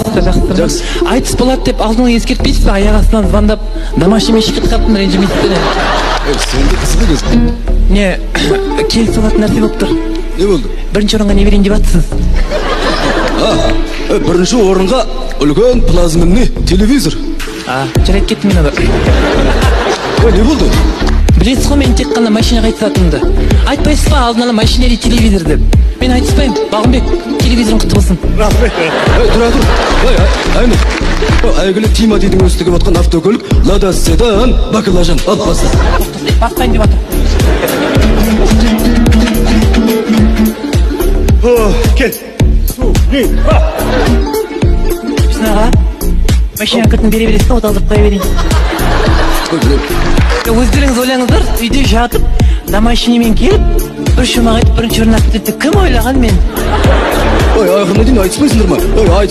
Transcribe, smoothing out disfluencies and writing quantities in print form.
Қалайсыздар, жақсысыздар ма? Жақсы. Айтыс болады деп алдын ала ескертпейсіз бе? Аяқ астынан звондап, домашниймен шығып қалыппын, ренжімейсіздер ме? Сен де қызық екенсің. Не, келісіп алатын нәрсе болып тұр. Не болды? Бірінші орынға не берейін деп жатсыз? Бірінші орынға үлкен плазменный телевизор. Жарайды, кеттім мен ада. Ой, не болды? Білесіз ғой, мен тек қана машинаға айтысатынымды. Айтпайсыз ба алдын ала машина или телевизор деп? Мен айтыспаймын. Балғынбек, телевизорың құтты болсын. Рахмет. Ей, тұра тұр. Ей, Айнұр. Әйгілі Тиматидің өзі тігіп отқан автокөлік Лада седан баклажан. Ал, баста. Бастайын деп жатыр. Кел. Жүрсін аға, машина кілтін бере бересіз ба, оталдырып қоя берейін. Өздеріңіз ойлаңыздар, үйде жатып, домашниймен келіп, бір шумақ айтып, бірінші орын алып кетеді деп кім ойлаған мен? Ой, ақырына дейін айтыспайсыңдар ма? Ой, айт.